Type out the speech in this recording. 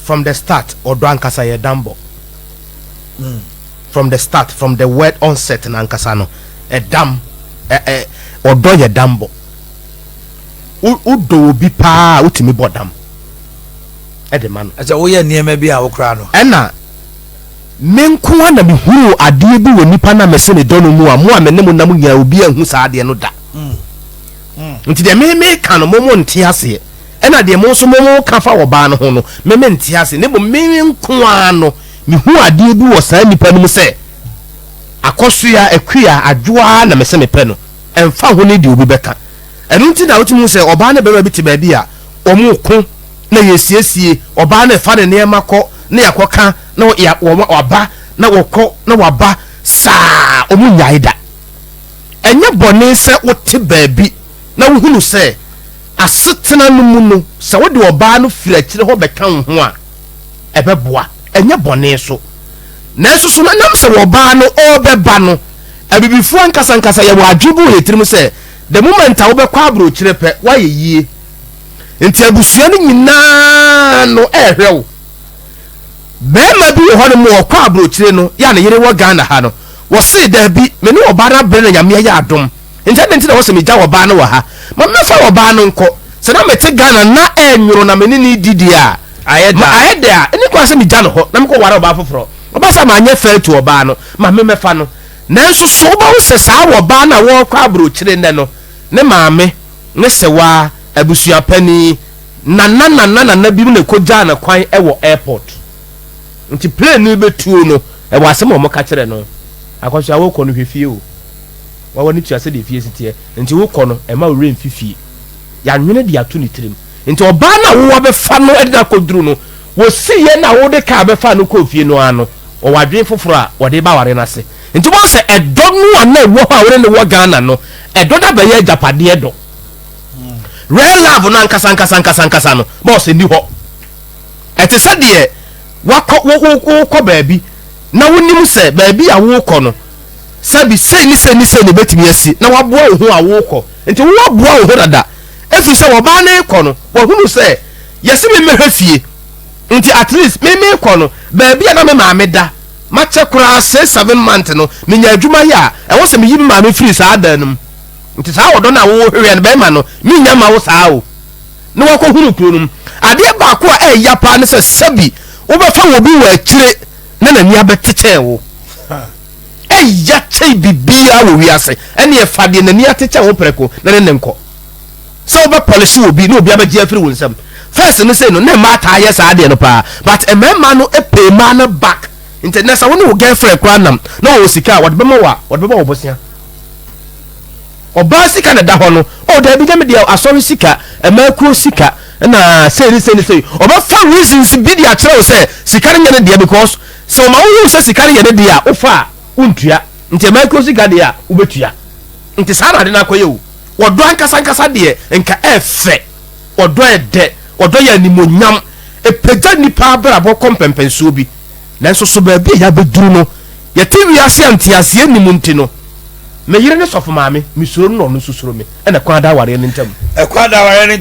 From the start, ɔdɔ ankasa yɛ dambɔ. From the start, from the word onset na ankasa no, ɛdam ɛ ɛ ɔdɔ yɛ dambɔ. Wodɔ obi paa, wotumi bɔ dam ɛde ma no. Ɛsɛ woyɛ nneɛma bi a wokora no. Ɛna me nko a na mehuru adeɛ bi wɔ nipa na mɛsɛ ne dɔ no mu a, mo a me ne mo nam nyinaa, obi ahu saa adeɛ no da. Nti deɛ me meka no, mo nte aseɛ, ɛna deɛ mo nso mo ka fa wɔ baa no ho no, me nte aseɛ. Ne mo me nko a no mehu adeɛ bi wɔ saa nipa no mu sɛ Akɔsoa, Akua, Adwoa na mesɛ mepɛ no, ɛmfa ho ne deɛ obi bɛka. Ɛno nti na wotumi hu sɛ ɔbaa ne bɛrima bi te baabi a ɔmo ko na yɛsiesie ɔbaa no, ɛfa ne nneɛma kɔ na yɛakɔka na waba na wɔkɔ na waba saa, ɔmo nyae da. Ɛnyɛ bɔne sɛ wote baabi na wohunu sɛ asetena no mu no, sɛ wode ɔbaa no firi akyire hɔ bɛka wo ho a, ɛbɛboa. Ɛnyɛ bɔne so, nanso so nam sɛ wɔbaa no ɔrebɛba no, abibifoɔ ankasa nkasa yɛwɔ adwene bi wɔ yɛ tirim sɛ the moment a wobɛkɔ aburokyerɛ pɛ, woayɛ yie. Nti abusua no nyinaa no ɛɛhwɛ wo. Bɛrima bi wɔ hɔ no mu, ɔkɔ aburokyire no yɛ a, ne yere wɔ Ghana ha no, wɔse daabi, me ne ɔbaa no abere na Nyame ayɛ adom, nti adi nti na wɔsɛ megya ɔbaa no wɔ ha ma mɛfa ɔbaa no nkɔ. Sɛ na mete Ghana na ɛnwono na me ne ne di deɛ a ayɛ ma da. Ayɛ dɛ a ɛne kwan sɛ megya no hɔ na mekɔ ware ɔbaa foforɔ. Ɔbaa sɛ maanyɛ fair to ɔbaa no ma me mɛfa no. Nanso so wobɛwo sɛ saa wɔ ɔbaa no a wɔrekɔ aburokyire nnɛ no, ne maame ne sewaa, abusuapani, nana nana nana bi mu na ɛkɔgyaa no kwan wɔ airport. Nti plane no bɛtuo no, ɛwɔ asɛm a wɔka kyerɛ no: "Akɔso a wokɔ no, hwɛ fie o, wawa ne tua sɛdeɛ fie si teɛ. Nti wokɔ no, ɛma wo werɛ mfi fie." Yɛanwene de ato ne tirim. Nti ɔbaa no a wowɔ bɛfa no de no akɔduru no, wɔsiiɛ no a wode kaa bɛfa no kɔɔ fie no ara no, ɔwɔ adwene foforɔ a wɔde ba aware no ase. Nti wɔn sɛ ɛdɔ no a na ɛwɔ hɔ a wɔne ne wɔ Ghana no, ɛdɔ no abɛyɛ agyapadeɛ dɔ. Real love no ankasa ankasa ankasa ankasa no, bɔɔs nni hɔ. Ɛte sɛ deɛ wakɔ wo wo wokɔ baabi na wonim sɛ baabi a wokɔ no, sɛbi, sei ne sei ne sei na ebɛtumi asi na waboa wo ho a wokɔ. Nti wowaboa wo ho dada, ɛfiri sɛ wɔbaa no kɔ no, wɔhunu sɛ yɛsi me mmɛhwɛ fie. Nti at least me mekɔ no, baabi a na me maame da makyɛ koraa 6, 7 months no, menya adwuma yɛ a, ɛwɔ sɛ meyi me maame firi saa dan no mu. Nti saa ɔdɔ no a wowɔ hwehwɛ no, bɛrima no menya ma wo saa o na wakɔhunu kuro no mu. Adeɛ baako a ɛyɛ paa ne sɛ, sɛbi, wobɛfa wɔ bi wɔ akyire na n'ani abɛte kyɛn wo. Ɛya kyɛn biribiara wɔ wiase. Ɛne ɛfa deɛ n'ani ate kyɛn wo prɛko na ne nkɔ sɛ wobɛpɔlehye wɔ bi na obi abɛgye afiri wo nsam. First no, sei no ne mmaa taa yɛ saa adeɛ no paa, but mmarima no pay mmaa no back. Nti nɛ sɛ wo ne wo girlfriend koraa nam na wɔwɔ sika a, wɔde bɛma wo a, wɔde bɛma wo bosea. Ɔbaa sika na da hɔ no, oh daabi, nyɛ me deɛ, asɔre sika, mmaa kuo sika na sei ne sei ne sei. Ɔbɛfa reasons bi de akyerɛ wo sɛ sika no nyɛ ne deɛ, because sɛ ɔma wohu sɛ sika no yɛ ne deɛ a, wofa a wontua. Nti mmaa kuo sika deɛ a, wobɛtua. Nti saa na ade no akɔyɛ o. Wɔdɔ ankasa ankasa deɛ, nka ɛɛfɛ. Ɔdɔ ɛdɛ, ɔdɔ yɛ animonyam, ɛpagya nnipa abrabɔ kɔ mpɛmpɛnsoɔ bi. Nanso so baabi a yɛabɛduru no, yɛte wiase a nteaseɛ nni mu nti no, me yere ne sɔfo maame, mesuro no na ɔno nso suro me, ɛna kwan da awareɛ no ntam. Ɛkwan da awareɛ no ntam.